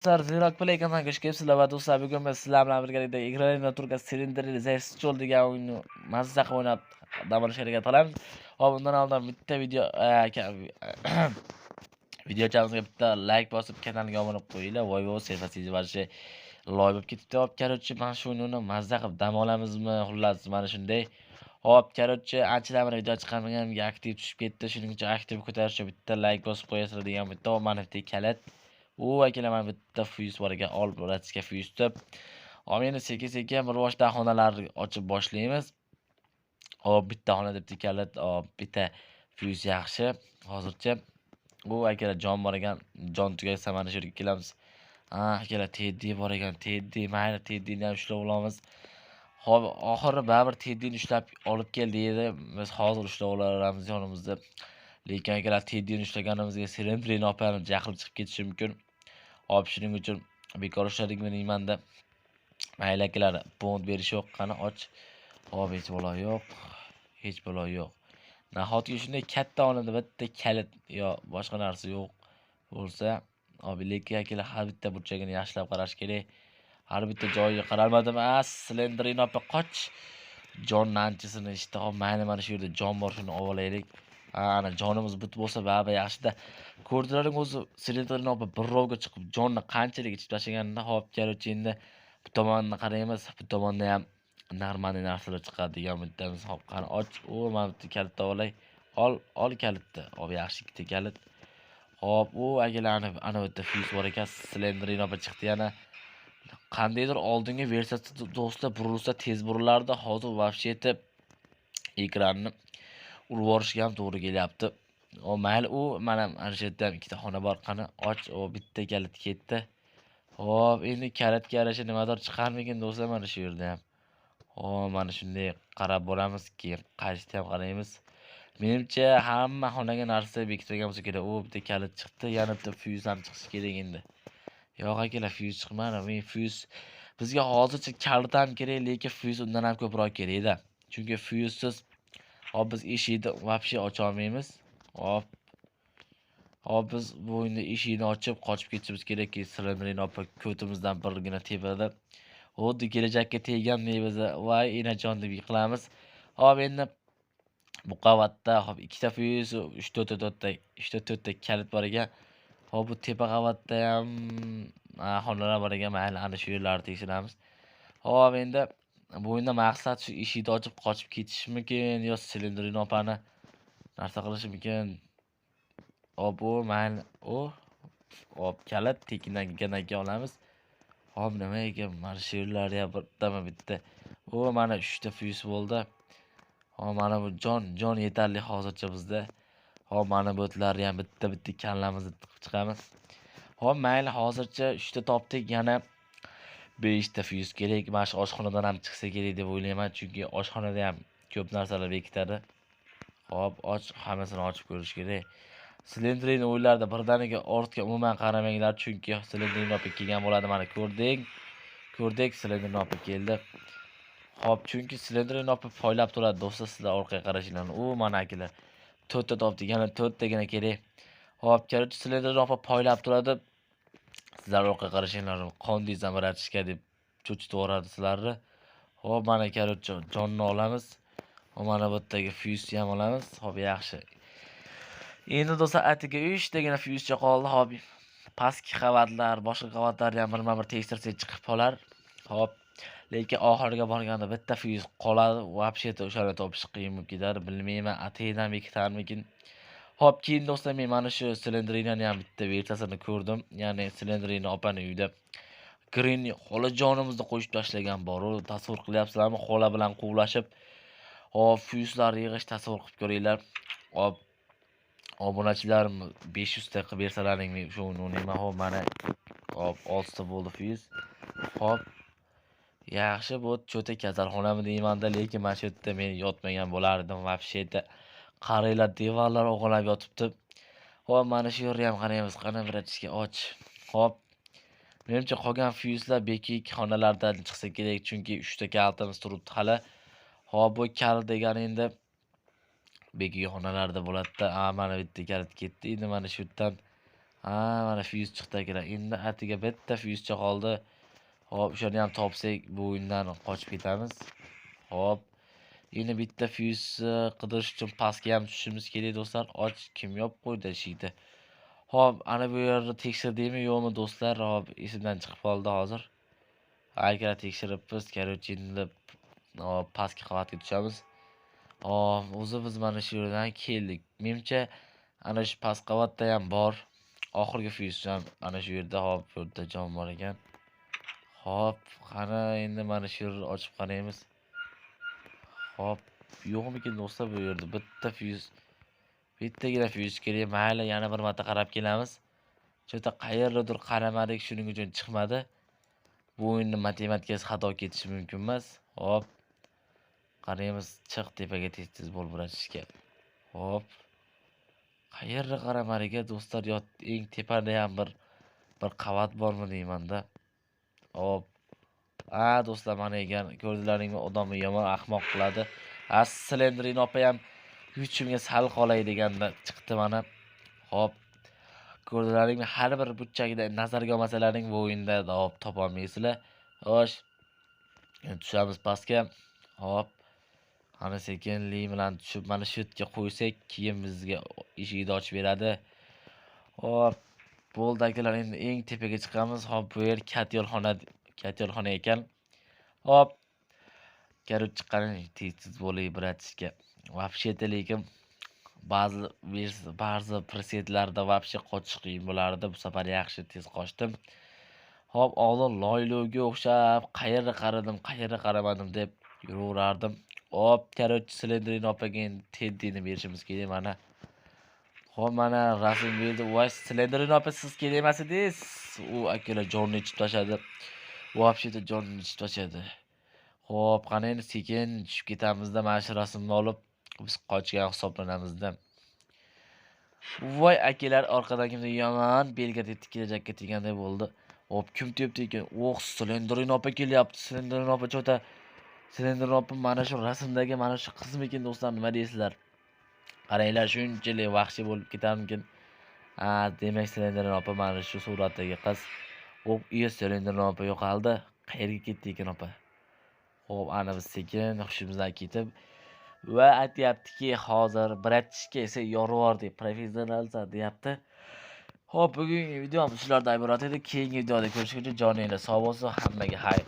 Do'stlar, Zirok Play kanaliga xush kelibsizlar va do'stlar, bugun biz sizlar bilan birgalikda Игра Turka Slendrina The degan o'yinni mazza qilib o'ynab dam olishga harakat qilamiz. Hop, undan oldin bitta video videochamizga bitta like bosib, kanalga obuna bo'lib qo'yinglar. Voy voy, sefasiz вообще loy bo'lib ketibdi. Hop, короче, mana shu o'yinni mazza qilib dam olamizmi? Xullas, mana shunday. Hop, короче, anchadan beri video chiqarmaganimga aktiv tushib ketdi. Shuning uchun aktiv ko'tarish uchun bitta like bosib qo'yasizlar degan bitta mana bitta kalit. U akalar, mana bitta fuse bor ekan, ol братишка fuse deb. Hop, endi sekin-sekin bir boshdan xonalarni ochib boshlaymiz. Hop, bitta xona deb kalit, hop, bitta fuse yaxshi. Hozircha u akalar jon bor ekan, jon tugasa mana shu yerga kelamiz. Ha, akalar Teddy bor ekan, Teddy, mayli Teddyni ham ushlab olamiz. Hop, oxiri baribir Teddyni ushlab olib kel deydi. Biz hozir ushlab olaveramiz yonimizda. Lekin akalar Teddyni ushlaganimizga Slendrina opani jahli chiqib ketishi mumkin. Hop, shuning uchun bekor ushladikmi deymanda. Mayli akalar, pont berish yo'q, qani och. Hop, hech balo yo'q. Hech balo yo'q. Nahotki shunday katta xonada bitta kalit yo boshqa narsa yo'q bo'lsa, hop, lekin akalar har bitta burchagini yaxshilab qarash kerak. Har bitta joyiga qaralmadim. A, Slendrina opa qoch. Jonni anchisini ichdi. Hop, mayli mana shu yerda jon bor, shuni olib olaylik. Ha, ana jonimiz but bo'lsa baribir yaxshida. Ko'rdilaring o'zi Slendrina opa birrovga chiqib jonni qanchalik ichib tashlaganini. Hop, короче, endi bu tomonni qaraymiz. Bu tomonda ham нормальный narsalar chiqadi degan umiddamiz. Hop, qani och. U mana bitta kalitni olay. Ol, ol kalitni. Hop, yaxshi ikkita kalit. Hop, u akalar ana bu yerda fuse bor ekan. Slendrina opa chiqdi yana. Qandaydir oldingi versiyasida do'stlar burilsa tez burilardi. Hozir вообще ekranni urib yuborishga ham to'g'ri kelyapti. O mayli, u mana shu yerda ham ikkita xona bor. Qani och. O bitta kalit ketdi. Hop, endi kalitga yarasha nimadir chiqarmikin do'stlar mana shu yerda ham. Hop, mana shunday qarab boramiz, keyin qaytishda ham qaraymiz. Menimcha hamma xonaga narsa bekitilgan bo'lsa kerak. U bitta kalit chiqdi, yana bitta fuse ham chiqishi kerak endi. Yo'q akalar, fuse chiqmadi. Men fuse bizga hozircha kalit ham kerak, lekin fuse undan ham ko'proq kerak-da. Chunki fusesiz hop biz eshikni вообще ocha olmaymiz. Hop. Hop, biz bu o'yinda eshikni ochib qochib ketishimiz kerakki, Slendrina opa ko'timizdan birgina tepadi. Xuddi kelajakka tegandek biz voy enajon deb yiqilamiz. Hop, endi bu qavatda hop ikkita fuse, 3 4 4 ta, 3 ta 4 ta kalit bor ekan. Hop, bu tepa qavatda ham xonalar bor ekan. Mayli, ana shu yerlarni tekshiramiz. Hop, endi bu o'yinda maqsad shu eshikni ochib qochib ketishmikin yo Slendrina opani narsa qilishmikin? Hop, u mayli, u hop kalit tekindan kelgandan keyin olamiz. Hop, nima ekan? Mana shu yerlarda ham bittami bitta. U mana 3 ta fuse bo'ldi. Hop, mana bu jon yetarli hozircha bizda. Hop, mana bu o'tlarni ham bitta-bitta kallamizni tiqib chiqamiz. Hop, mayli, hozircha 3 ta topdik, yana 5 ta fuse kerak. Mana shu oshxonadan ham chiqsa kerak deb o'ylayman, chunki oshxonada ham ko'p narsalar bekitadi. Hop, och, hammasini ochib ko'rish kerak. Slendrina o'yinlarida birdaniga ortga umuman qaramanglar, chunki Slendrina opa kelgan bo'ladi. Mana ko'rdik. Ko'rdik, Slendrina opa keldi. Hop, chunki Slendrina opa poylab turadi do'stlar, sizlar orqaga qarashinglarni. U mana akalar 4 ta topdik, yana 4 tagina kerak. Hop, короче, Slendrina opa poylab turadi. Sizlar orqaga qarashinglar, qon deysam братишка deb cho'chitib yuboradi sizlarni. Hop, mana короче, jonni olamiz. Hop, mana bu yerdagi fuse ham olamiz. Hop, yaxshi. Endi do'stlar, atiga 3 tagina fusecha qoldi. Hop, pastki qavatlar, boshqa qavatlarni ham birma-bir tekshirsak chiqib qolar. Hop, lekin oxiriga borganda bitta fuse qoladi. Вообще-то o'shani topish qiyin bo'lib ketadi. Bilmayman, ataydan bekitarmikin. Hop, keyin do'stlar, men mana shu Slendrinani ham bitta versiyasini ko'rdim. Ya'ni Slendrina opani uyida Granny xolajonimizni qo'shib tashlagan bor. U tasavvur qilyapsizlarmi? Xola bilan quvlashib, hop, fuselar yig'ish tasavvur qilib ko'ringlar. Hop, obunachilarim 500 ta qilib bersalaring men shu o'yinni o'ynayman. Hop, mana hop 6 ta bo'ldi fuse. Hop, yaxshi, bu cho'ta kasalxonami deymanda, lekin mana shu yerda men yotmagan bo'lardim вообще-то. Qaranglar, devorlar o'g'irlab yotibdi. Hop, mana shu yerni ham qaraymiz. Qani братишка och. Hop. Menimcha qolgan fuselar bekik xonalardan chiqsa kerak, chunki 3 ta kalitimiz turibdi hali. Hop, bu kalit degani endi bekik xonalarda bo'ladi-da. A, mana bitta kalit ketdi. Endi mana shu yerdan Ha, mana fyuz chiqdi akalar. Endi atiga bitta fyuzcha qoldi. Xo'p, o'shani ham topsak, bu o'yindan qochib ketamiz. Xo'p, endi bitta fyuzni qidirish uchun pastga ham tushishimiz kerak do'stlar. Och, kim yopib qo'ydi eshikni? Xo'p, ana bu yerni tekshirdikmi, yo'qmi do'stlar? Xo'p, esimdan chiqib qoldi hozir. Akalar tekshiribmiz. Короче, endi hop, pastki qavatga tushamiz. Hop, o'zi biz mana shu yerdan keldik. Menimcha ana shu past qavatda ham bor. Oxirgi fyuz ham ana shu yerda. Hop, bu yerda jon bor ekan. Hop, qani endi mana shu yerni ochib qaraymiz. Hop, yo'qmikin do'stlar bu yerda bitta fyuz, bittagina fyuz kerak. Mayli, yana bir marta qarab kelamiz. Cho'ta qayerdadir qaramadik, shuning uchun chiqmadi. Bu o'yinni matematikasi xato ketishi mumkin emas. Hop, qaraymiz, chiq tepaga tez-tez bo'l biratishga. Hop, qayerda qaramadik do'stlar? Yo, eng tepada ham bir qavat bormi deymanda. Hop. A do'stlar, mana ekan, ko'rdilaringmi, odamni yomon ahmoq qiladi. A Slenderina opa ham yuchimga sal qolay deganda chiqdi mana. Hop. Ko'rdilaringmi, har bir burchagida nazarga olmasalaring bu o'yinda hop topa olmaysizlar. Xo'sh. Endi tushamiz pastga. Hop. Ana sekinlik bilan tushib mana shu yerga qo'ysak, keyin bizga eshikni ochib beradi. Hop. Bo'ldi akalar, endi eng tepaga chiqamiz. Hop, bu yer katyolxona ekan. Hop. Короче, chiqqan tez-tez bo'lay bratishga. Вообще-то lekin ba'zi presetlarda вообще qochish qiyin bo'lardi. Bu safar yaxshi tez qochdim. Hop, oldin loylovga o'xshab qayerga qaradim, qayerga qaramadim deb yuraverardim. Hop, короче, Slenderina opaga endi Teddini berishimiz kerak mana. Hop, mana rasm berdi. Voy, Slenderina opa, siz kerak emas edingiz. U akalar jonni ichib tashladi. Вообще-то jonni ichib tashladi. Xo'p, qani endi sekin tushib ketamizda, mana shu rasmni olib biz qochgan hisoblanamizda. Voy akalar, orqadan kimdir yomon belga tepdi, kelajakka teganday bo'ldi. Hop, kim tepdi ekan? Oh, Slenderina opa kelyapti. Slenderina opa chota. Slenderina opa mana shu rasmdagi mana shu qizmikin do'stlar, nima deysizlar? Qaranglar, shunchalik vahshiy bo'lib ketarmikin? Ha, demak Slenderina opa mana shu suratdagi qiz. Hop, iya, Slenderina opa yo'qoldi. Qayerga ketdi ekan opa? Xo'p, ana biz sekin hushimizdan ketib va aytyaptiki, hozir bratishka esa yorib, professionalsan deyapti. Xo'p, bugungi videomiz shulardan iborat edi. Keyingi videoda ko'rishguncha joninglar sog' bo'lsin. Hammaga xayr.